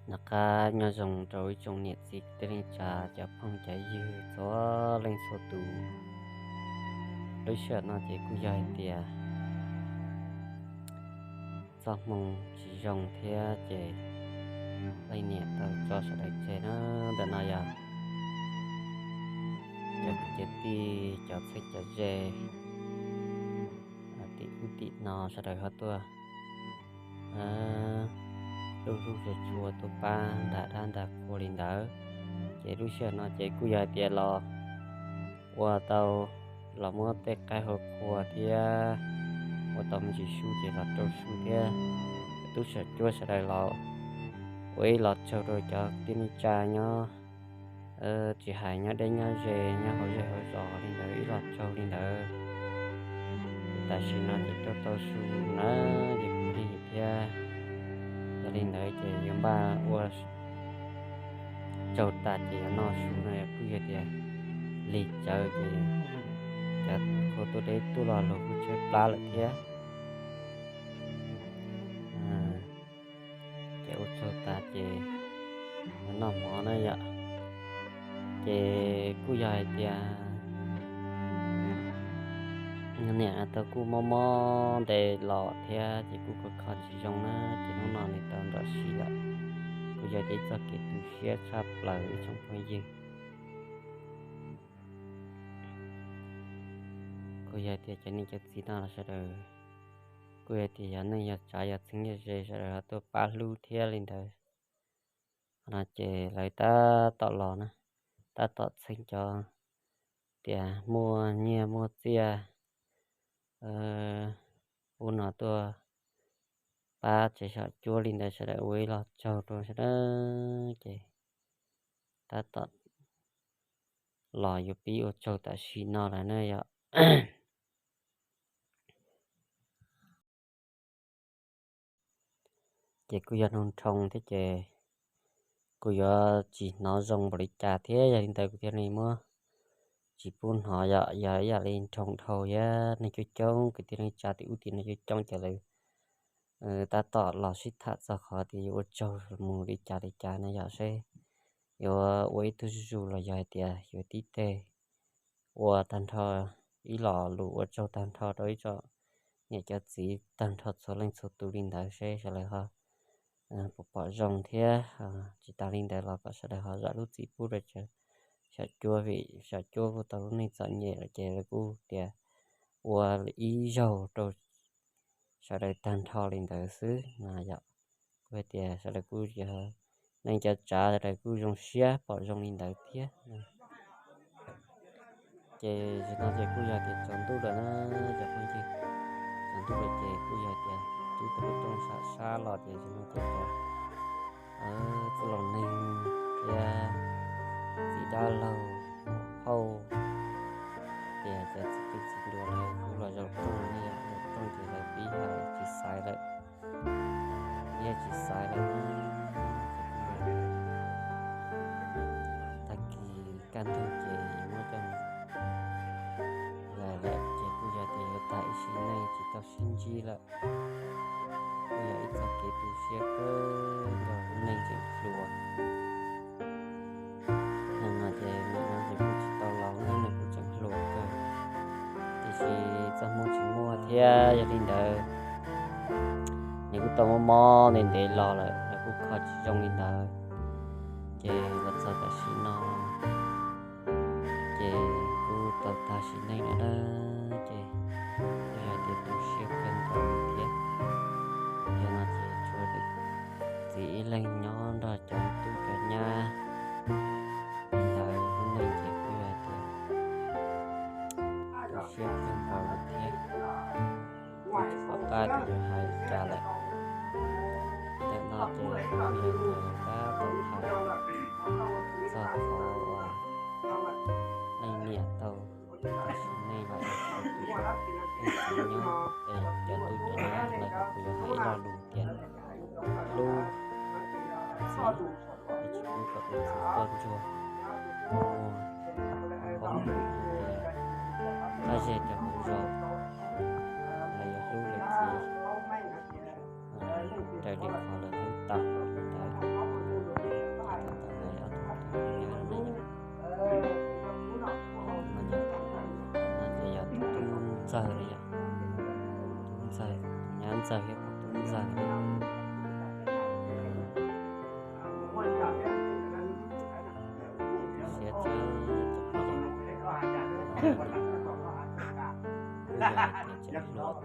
Noj qab nyob zoo rau ib tsoom niam txiv kwv tij neej tsa, cov phooj cov ywg txhua leej txhua tus. Lub sij hawm no ces kuj yog hais tias txoj hmoo tsis zoo thiab ces leej niam tau tso sawv daws tseg na. Ntawm no yog cov kwv cov tij, cov txheeb cov ze tim ub tim no sawv daws ho tuaj hlub hlub tshua tshua tuaj pab nram dab nram qhua li ntawd. Ces lub sij hawm no ces kuj yog hais tias los ua tau, los muab tej qaib hau qhua thiab ua tau me ntsis su ces los rau su thiab tub sam cuab sawv daws los ua ib los tsaug rau cov kwv tij neej tsa nyob, tsis hais nyob deb nyob ze, nyob hauv zej hauv zos li ntawd ib los tsaug li ntawd. Tam sim no ces rau tau su na, ces kuv lig thiab. Yog li ntawd ces yuav npaj ua tsaug tas ces yuav noj su no kuj yog tias lig tsawv ces cov qhua tuaj deb tuaj los luag kuj tshaib plab lawm thiab. Ces ua tsaug tas ces noj mov na yom. Ces kuj yog hais tias niam tau kuj mob mob ntev los thiab ces kuj kho kho tsis zoo na, ces hnub no nws tau nrog si lawm. Kuj yog tias ib txoj kev tu siab tshaj plaws ib tsoom phooj ywg. Kuj yog tias cov niam cov txiv no los sawv daws, kuj yog tias yog neej yog tsav yog txheeb yog ze sawv daws ho tuaj pab hlub thiab li ntawd. No ces lawv tab tom los na, tab tom txheeb cov tias muaj nyiaj muaj txiaj ub no tuaj pab tsev xyom cuab li ntawd sawv daws ua ib los tsaug rau sawv daws ces tab tom los yuav pib ua tsaug tam sim no lawm na yom. Ces kuj yog nroo nroo thiab ces kuj yuav tsis hnov zoo npaum li cas thiab, yog li ntawd kuv thiaj li muab tsis pub hnov yom. Yog ib yam li nroo dhau thiab, neeg coob coob kwv tij neej tsa tim ub tim no coob coob ces lawv tab tom los sib tham txog qhov tias yuav ua tsaug mus li cas li cas no yom, seb yuav ua ib tug zuj zus los yog hais tias yuav tib teg ua tag nrho ib lo lus ua tsaug tag nrho rau ib tsoom niam cov txiv tag nrho txhua leej txhua tus li ntawd seb sawv daws ho puas pom zoo thiab. Tsis tas li ntawd los kom sawv daws ho zam lub txim pub rau cov xyom cuab, vim xyom cuab kuj tau lub neej txom nyem lawm ces lawv kuj tias ua ib zaug rau sawv daws tag nrho li ntawd xwb no yom. Kuj hais tias sawv daws kuj yog neej cov tsav sawv daws kuj zoo siab pom zoo li ntawd thiab. Ces zaum no ces kuj yog tias tsaus ntuj lawm na cov phooj ywg, tsaus ntuj lawm ces kuj yog tias twb tau lub rooj sab sab los ces zaum no ces txoj laus neeg thiab txiv dab laug phauj, tias cov txiv tub txiv ntuas lawv kuj los zaum rooj ne yom, zaum rooj ces lawv pib hais tsis xaiv lawm, pib hais tsis xaiv lawm. Tag kis kaj ntug ces yuav muab coj mus lawm ces kuj yog tias yuav tag ib sim neej tsis tau sib ntsib lawm. Kuj yog ib txoj kev tu siab kawg nkaus, neeg tseem hluas. Nim no ces nim no ces kuj tsis tau laus na, nws kuj tseem hluas kawg, tiam sis txoj hmoo tsis muaj thiab. Yog li ntawd nws kuj tau mob mob ntev ntev los lawm, nws kuj kho tsis zoo li ntawd. Ces los txog tam sim no ces kuj tau tag sim neej lawm na. Ces kuj yog tias tu siab kawg nkaus li thiab. Yog no ces tshuav txiv ib leeg nyob nrog cov tub cov nyab li ntawd, lub neej ces kuj yog tias tu siab kawg nkaus li thiab. Kuj tsis pom qab tias yuav hais li cas lawm. Ntawm no ces kuj yog tias tab tom hais txog qhov uas leej niam tau tag sim neej los es tau tus leej txiv nyob es cov tub cov nyab lawv kuj yuav hais ib lo lus tias hlub txiv, tsis pub kom tus txiv quaj ntsuag, muaj qoob tus qab ze rau hauv zos, lawv yuav hlub lawv txiv raws li qhov lawv hlub tau li ntawd. tawg, nyab ntxawg thiab kuv tub ntxawg na. Siab tshaj cov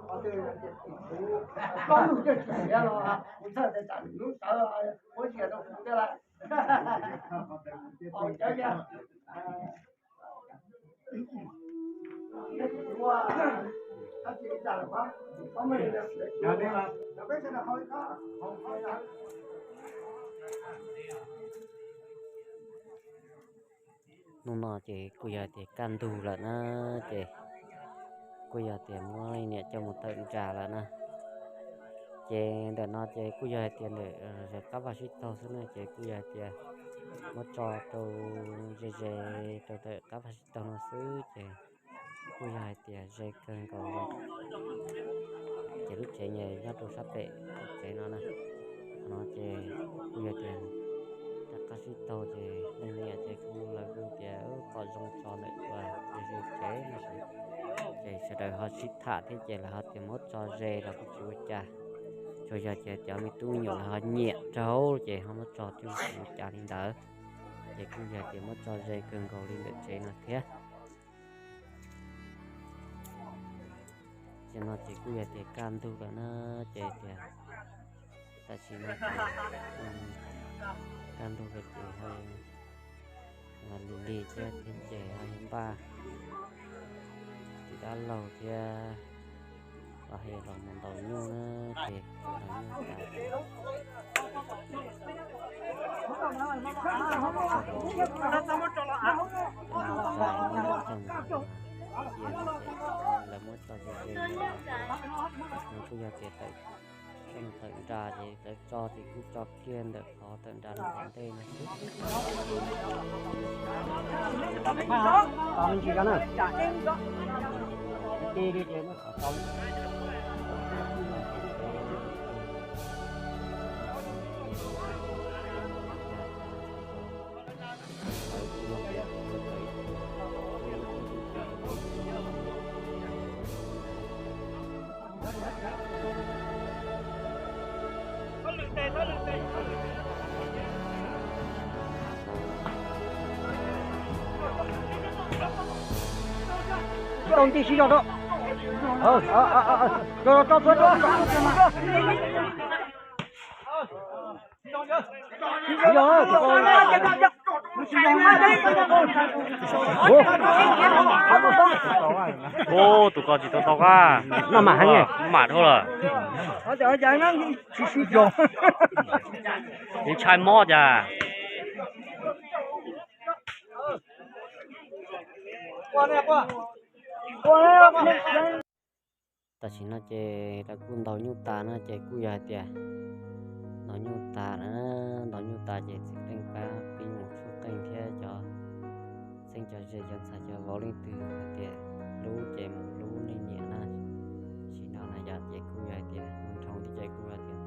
phooj ywg, kuj yog hais tias tseem hluas thiab, tab sis peb ua neej los ces xwb tsis paub tag kis. Hnub no ces kuj yog tias kaj ntug lawm na, ces kuj yog tias muab niam coj mus tawm nras lawm na. Ces ntawm no ces kuj yog hais tias ntawm qab vaj sib taug xwb na, ces kuj yog hais tias muab tso rau ze ze rau ntawm qab vaj sib taug no xwb ces kuj yog hais tias ze kawg nkaus li. Ces lub tsev nyob rau sab pem tsev no na. Qhov no ces kuj yog tias rov qab sib taug ces leej niam ces kuj lawv kuj tias kom zoo tso ntawm uas ze ze tsev no xwb. Ces sawv daws ho sib tham thiab ces lawv ho tias muab tso ze los kuj tsis ua cas. Tsuas yog tias cov me tub me nyuam lawv ho nyiam rau ces ho muab tso twb tsis ua cas li ntawd. Ces kuj yog tias muab tso ze kawg nkaus li ntawm tsev no thiab. Ces no ces kuj yog tias kaj ntug lawm na, ces tias tam sim no ces kaj ntug lawm ces ho lig lig thiab thiab ces ho yuav npaj tiv dab laug thiab los ho los mus ntaus nyuj na, ces ntaus nyuj tas ces lawv muab tso ze ze, no kuj yog tias tawm, tawm nra ces lawv tso ces kuj tso kiag ntawm qhov tawm nra rau tom ntej no xwb. Tau nti sib zog rau. Rau, rau, rau, rau, rau. Tus ko tsis tau tau qab. Noj mam heev, noj mam dhau lawm. Ntshai mob cas. Tam sim no ces lawv kuj ntaus nyuj tas na, ces kuj yog hais tias ntaus nyuj tas na, ntaus nyuj tas ces txiv qeej pab pib mus tshuab qeej thiab cov txheeb cov ze cov ntxhais cov vauv leej twg hais tias hlub ces mus hlub nej niam na. Sim no na yom, ces kuj yog hais tias nroo thiab ces kuj yog tias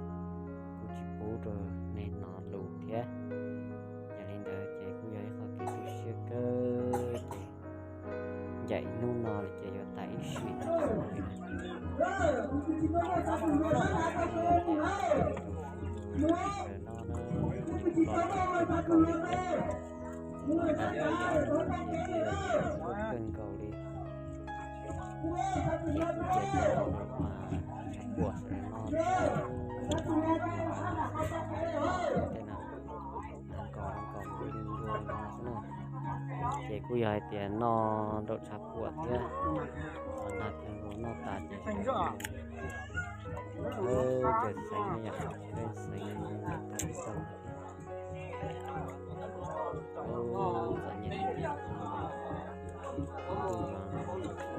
rau nej hnov lus thiab. Yog li ntawd ces kuj yog ib qho kev tu siab kawg ces ncaim hnub no lawm ces yuav tas ib sim no li. Sawv daws no na, los txog kawg nkaus li thiab. Mas nag los no ces kuj yog tias tuaj kawg nkaus li. Ces kuj cia li los mas tshav puam sawv daws no thiab. Tej no nkaus nkaus li nkaus no xwb na. Ces kuj yog hais tias noj nraum tshav puam thiab, los nag kawg nkaus noj tas ces sawv daws xeev no yom, sawv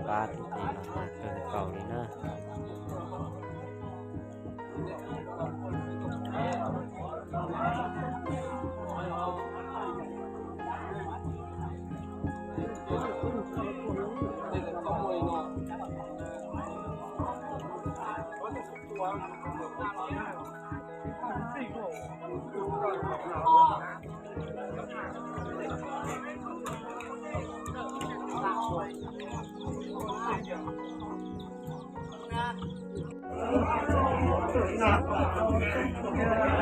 daws xeev tau ib tau. Txom nyem tiag tiag, ntuj los pab thiab ces los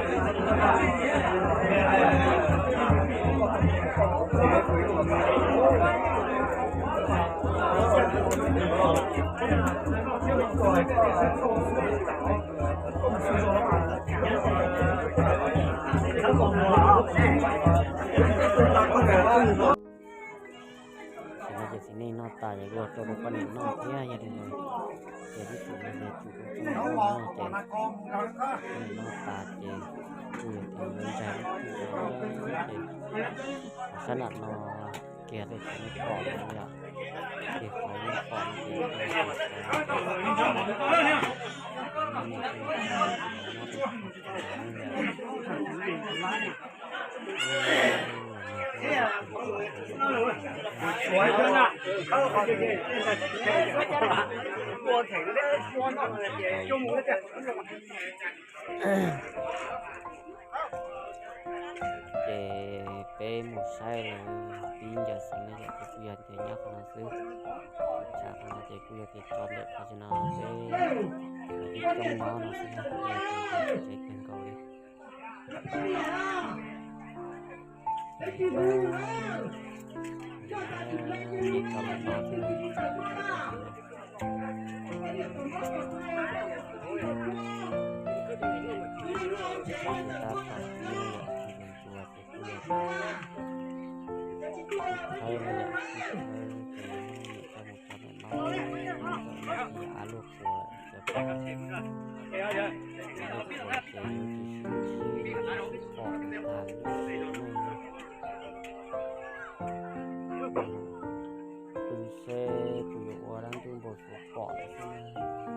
nag kawg nkaus li na. Tam sim no ces txiv neej noj tas ces kuj rau rau poj niam noj thiab, yog li ntawd ces ib txwm no ces tsum rau poj niam noj no ces poj niam noj tas ces kuj yog tias yuav ntsaig lub txim no ces sab nram no kiag rau qhov nej pom no yom, kiag qhov nej pom no ces Ces peb mus saib lawv pib ncaws xeev no yom, ces kuj yog tias nyob qhov no xwb. Tsam qhov no ces kuj yog tias tso ntawm qhov no peb lawv pib coob mob no xwb, kuj yog tias tsev kawg nkaus li. Ces tso los no xwb. Tab tom ib no yom, tsis tus tua ces kuj yog thawb no yom, thawb ces niam coj mus tso ntawm no, av luaj puas lawm cov pom, av luaj puas ces yuav tsis sib ntsib tsis pom tag li. Pw seb puas yuav ua dab ntub npau suav pom lawm xwb.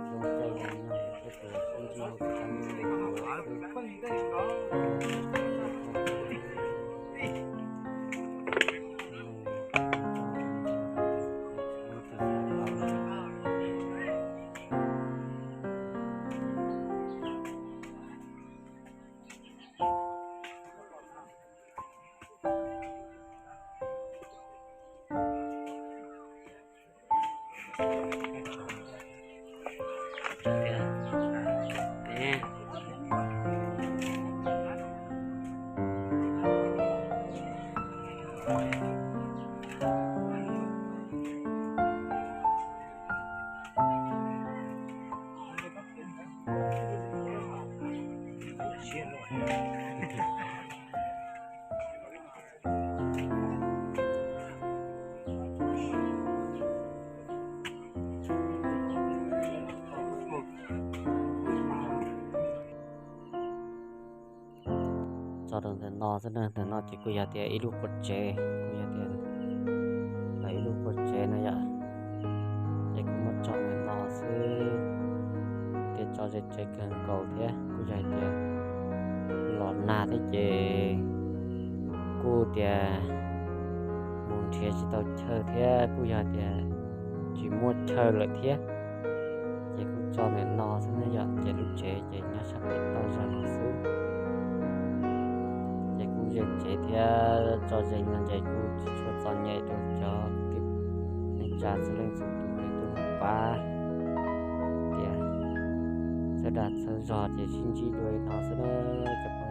Zoo caij zoo nyoog seb puas yuav sib ntsib hauv tsev dab ntub npau suav xwb. Tso rau ntawm no xwb na, ntawm no ces kuj yog tias ib lub pob tsev, kuj yog tias lawv ib lub pob tsev no yom. Ces kuv muab tso ntawm no xwb, tias tso ze tsev kawg nkaus thiab kuj yog hais tias los nag thiab ces kuj tias mus nrhiav tsis tau chaw thiab kuj yog tias tsis muaj chaw lawm thiab. Ces kuj tso ntawm no xwb na yom, ces lub tsev ces nyob sab pem toj zog no xwb. Ze cev thiab tso ze no ces kuj tsis tshua txom nyem rau cov kwv tij neej tsa txhua leej txhua tus, nws tuaj pab tias txhawb dag txhawb zog ces sib ntsib dua li no xwb na cov